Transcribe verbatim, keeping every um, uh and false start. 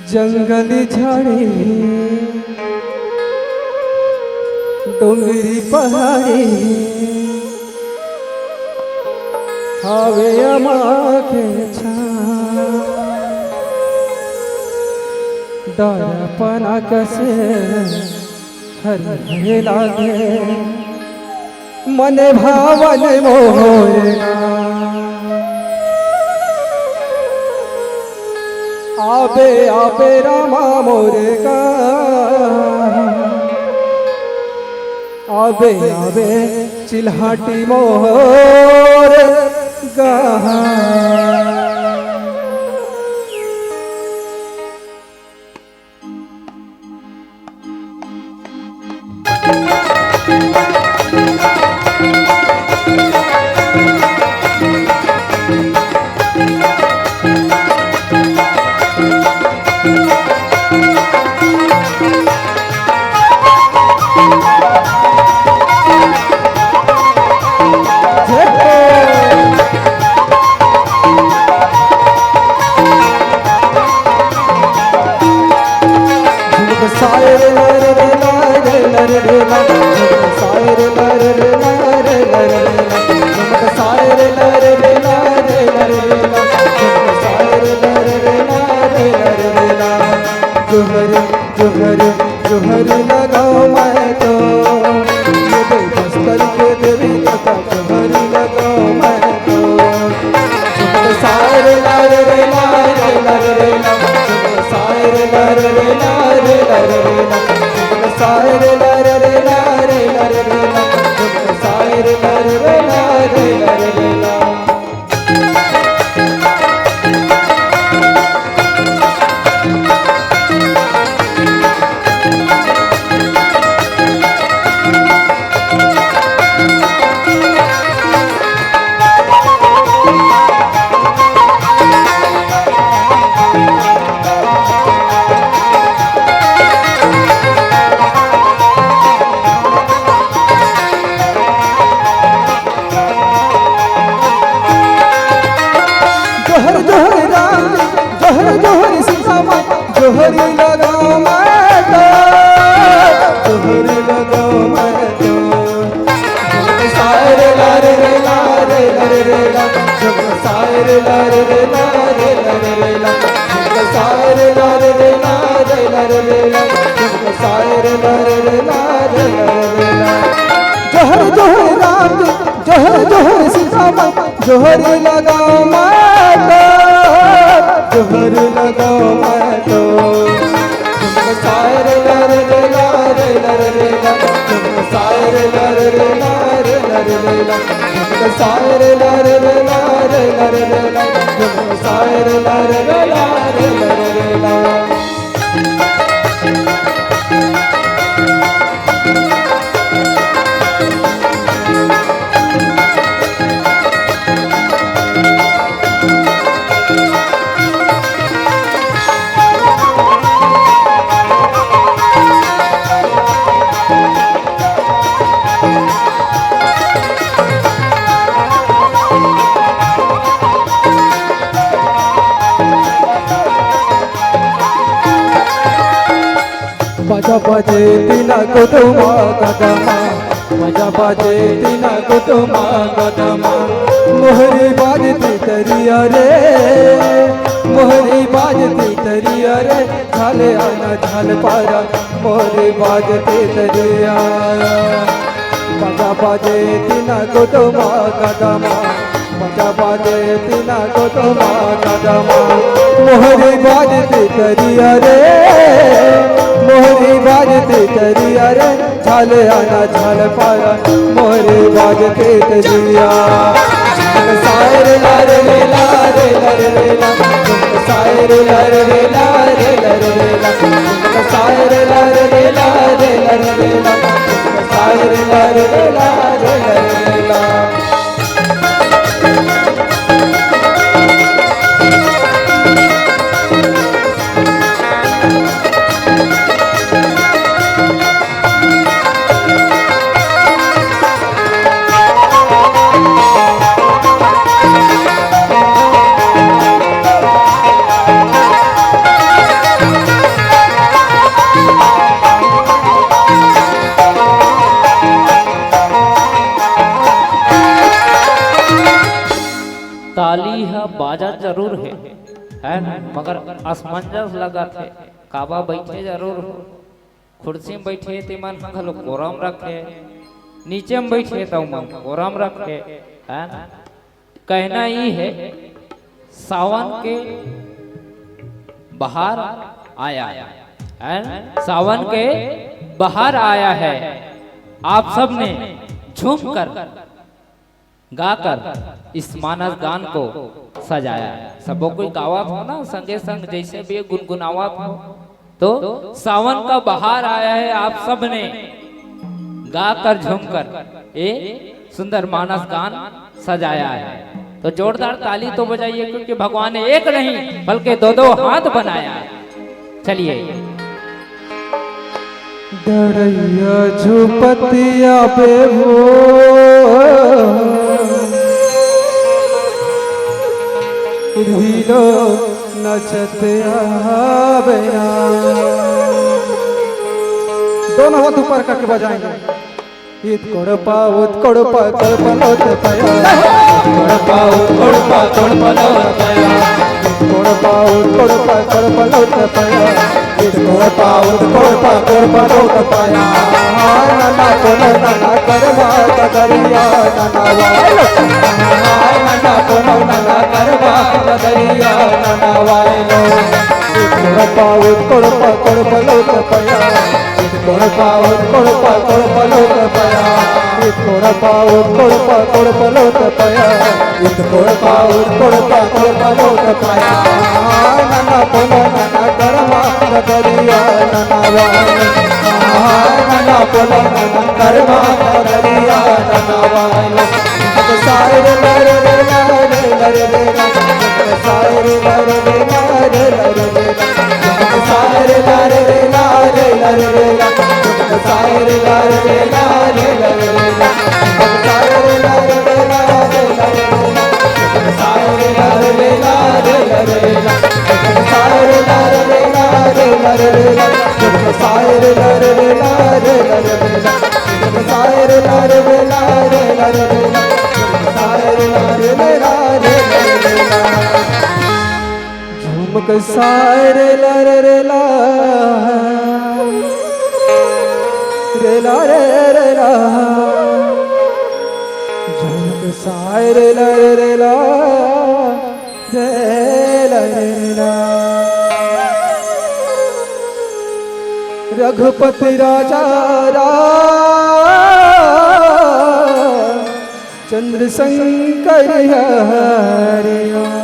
जंगल झाड़ी, डोंगरी पहाड़ी, हावे अमा के छाँव। डर पना कसे हरे हरे लागे, मन भावन मोरे गाँव। आबे आबे रामा मोरे गाँव, आबे आबे चिल्हाटी मोरे गाँव। जोहर, जोहर, जोहर लगाओ मैं तो, ये दे बस्तर के देवी का जोहर लगाओ मैं तो। सारे लारे रे लारे लारे रे ला, सारे लारे रे लारे लारे रे ला, सारे लारे रे लारे लारे रे ला, सारे लारे रे लारे लारे रे ला। जोहर जोहर राम, जोहर जोहर सीता माँ, जोहर लगाओ मैं तो, जोहर लगाओ मैं तो। सारे लारे रे लारे लारे रे ला, सारे लारे रे लारे लारे रे ला, सारे लारे रे लारे लारे रे ला, सारे लारे रे लारे लारे रे ला। जोहर जोहर राम जी, जोहर जोहर सीता माँ, जोहर लगाओ मैं तो, जोहर लगाओ मैं तो। सारे लारे रे लारे लारे रे ला, सारे लारे रे लारे लारे रे ला, सारे लारे रे लारे लारे रे ला, सारे लारे रे लारे लारे रे ला। बाजा बाजे तीना कुटुमा कदमा, बाजा बाजे तीना कुटुमा कदमा। मोहरी बाजती तरिया रे, मोहरी बाजती तरिया रे, झाले आना झाल पारा, मोहरी बाजती तरिया। बाजा बाजे तीना कुटुमा कदमा, बाजा बाजे तीना कुटुमा कदमा। मोहरी बाजती तरिया रे, मोहरी बाजती तरिया रे, झाले आना झाल पारा, मोहरी बाजती तरिया। सारे लारे रे लारे लारे रे ला, सारे लारे रे लारे लारे रे ला, सारे लारे रे लारे लारे रे ला, सारे लारे रे लारे लारे रे ला। जरूर हे, है ना? मगर असमंजस लगत हे। काबा बइठे जरूर हो, खुर्सी म बइठे ते मन ह घलो कोरम रखे, नीचे म बइठे त मन कोरम रखे, है ना? कहना ई हे, सावन के बहार आया है, है ना? सावन के बहार आया है, आप सब ने झूम कर, गाकर इस मानस गान को सजाया है। सबो कोई गावत हो ना, संगे संग जैसे भी गुनगुनावत हो। तो सावन का बहार आया है, आप सब ने गाकर झूमकर ये सुंदर मानस गान सजाया है। तो जोरदार ताली तो बजाइए, क्योंकि भगवान ने एक नहीं बल्कि दो दो हाथ बनाया है। चलिए। डड़ैया झुपतिया पे हो, ढीलो नचतिया बेना। दोनों हाथ ऊपर करके बजाएंगे। इत कोड़पा, उत कोड़पा, कोड़पा लोत पया। कोड़पा, उत कोड़पा, कोड़पा लोत पया। कोड़पा, उत कोड़पा, कोड़पा लोत पया। इत कोड़पा, उत कोड़पा, कोड़पा लोत पया। नना कोनो नना करबा कदरिया नना वालो। नना कोनो नना करबा कदरिया नना वालो। इत कोड़पा, उत कोड़पा, कोड़पा लोत पया। इत कोड़पा, उत कोड़पा, कोड़पा लोत पया। इत कोड़पा, उत कोड़पा, कोड़पा लोत पया। इत कोड़पा, उत कोड़पा, कोड़पा लोत पया। नना कोनो नना करबा कदरिया नना वालो। नना कोनो नना करबा कदरिया नना वालो। सारे रे रे रे रे रे रे रे। झुमक सारे ला रे रे ला, रे ला रे रे ला। झुमक सारे ला रे रे ला, रे ला रे रे ला। रघुपति राजा राम चंद्र शंकर हरिओम।